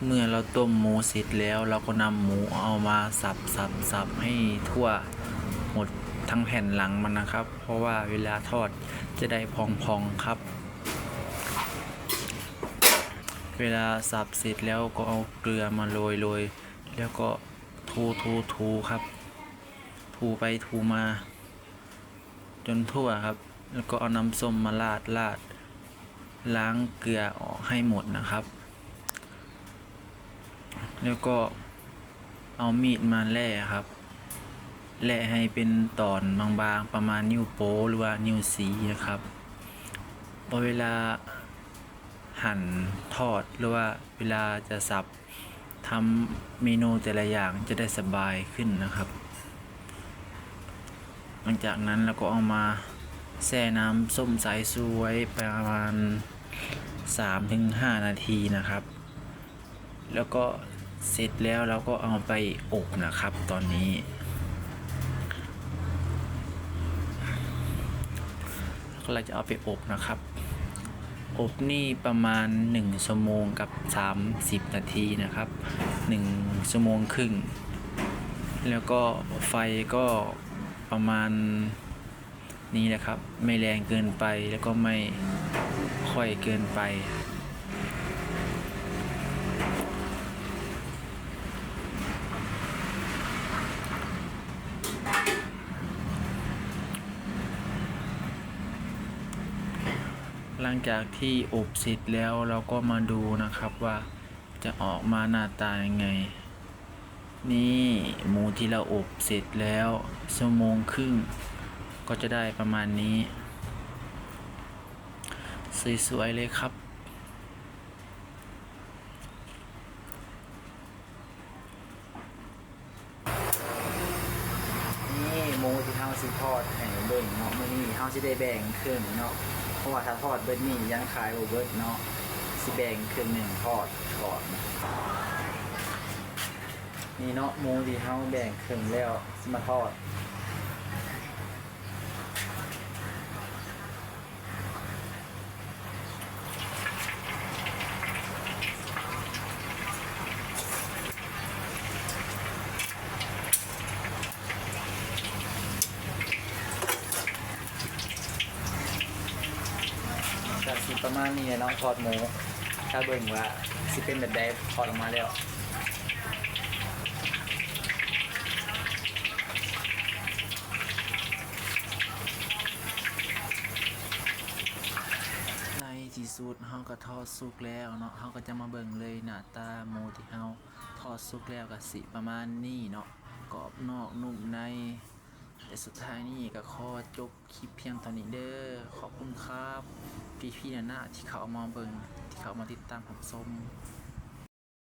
ເມື່ອເຮົາຕົ້ມໝູເສັດແລ້ວ ເຮົາກໍນຳໝູເອົາມາສັບໆໆໃຫ້ທົ່ວໝົດທັງແຜ່ນຫຼັງມັນນະຄັບ ເພາະວ່າເວລາທອດຈະໄດ້ຜ່ອງໆຄັບ. ເວລາສັບເສັດແລ້ວກໍເອົາເກືອມາໂລຍໆ ແລ້ວກໍ ຖູໆໆ ຄັບ ຖູໄປຖູມາຈົນທົ່ວຄັບ ແລ້ວກໍເອົານ້ຳສົ້ມມາລາດໆ ລ້າງເກືອອອກໃຫ້ໝົດນະຄັບ ແລ້ວກໍເອົາມີດມາແລ່ຄັບ ແລ່ໃຫ້ເປັນຕອນບາງໆ ປະມານນິ້ວໂປ້ ຫຼືວ່ານິ້ວຊີ້ນະຄັບ. ເພາະເວລາ ຫັນທອດ ຫຼືວ່າເວລາຈະສັບ ທຳເມນູແຕ່ລະຢ່າງຈະໄດ້ສະບາຍຂຶ້ນນະຄັບ. ຫຼັງຈາກນັ້ນເຮົາກໍເອົາມາແຊ່ນ້ຳສົ້ມສາຍຊູໄວ້ປະມານສາມເຖິງຫ້ານາທີນະຄັບ ແລ້ວກໍເສັດແລ້ວເຮົາກໍເອົາໄປອົບນະຄັບ. ຕອນນີ້ ເຮົາກໍຈະເອົາໄປອົບນະຄັບ ອົບນີ້ປະມານໜຶ່ງຊົ່ວໂມງກັບສາມສິບນາທີນະຄັບ ໜຶ່ງຊົ່ວໂມງຄຶ່ງ ແລ້ວກໍໄຟກໍປະມານນີ້ແຫຼະຄັບ ໄມ່ແຮງເກີນໄປ ແລ້ວກໍໄມ່ຄ່ອຍເກີນໄປ. ຫຼັງຈາກທີ່ອົບເສັດແລ້ວ ເຮົາກໍມາດູນະຄັບວ່າຈະອອກມາໜ້າຕາຍັງໄງ. ນີ້ ໝູທີ່ເຮົາອົບເສັດແລ້ວຊົ່ວໂມງຄຶ່ງ ກໍຈະໄດ້ປະມານນີ້ ສວຍໆເລີຍຄັບ. ນີ້ໝູທີ່ເຮົາຊິທອດໃຫ້ເບິ່ງເນາະ ມື້ນີ້ເຮົາຊິໄດ້ແບ່ງເຄິ່ງເນາະ ເພາະວ່າຖ້າທອດເບິດນີ້ຍັງຂາຍບໍ່ເບິດເນາະ ຊິແບ່ງເຄິ່ງໜຶ່ງທອດກ່ອນ. ນີ້ເນາະ ໝູທີ່ເຮົາແບ່ງເຄິ່ງແລ້ວຊິມາທອດ. ກະຊິປະມານນີ້ແຫຼະເນາະ ທອດໝູ ຖ້າເບິ່ງວ່າຊິເປັນແບບໃດ ທອດອອກມາແລ້ວ. ໃນທີ່ສຸດເຮົາກໍທອດສຸກແລ້ວເນາະ ເຮົາກໍຈະມາເບິ່ງເລີຍ ໜ້າຕາໝູທີ່ເຮົາທອດສຸກແລ້ວກໍຊິປະມານນີ້ເນາະ ກອບນອກນຸ້ມໃນ. ແລະ ສຸດທ້າຍນີ້ກໍຂໍຈົບຄລິບພຽງເທົ່ານີ້ເດີ້ ຂອບຄຸນຄັບ ພີ່ໆ ນາໆ ທີ່ເຂົ້າມາເບິ່ງ ທີ່ເຂົ້າມາຕິດຕາມຮັບຊົມ.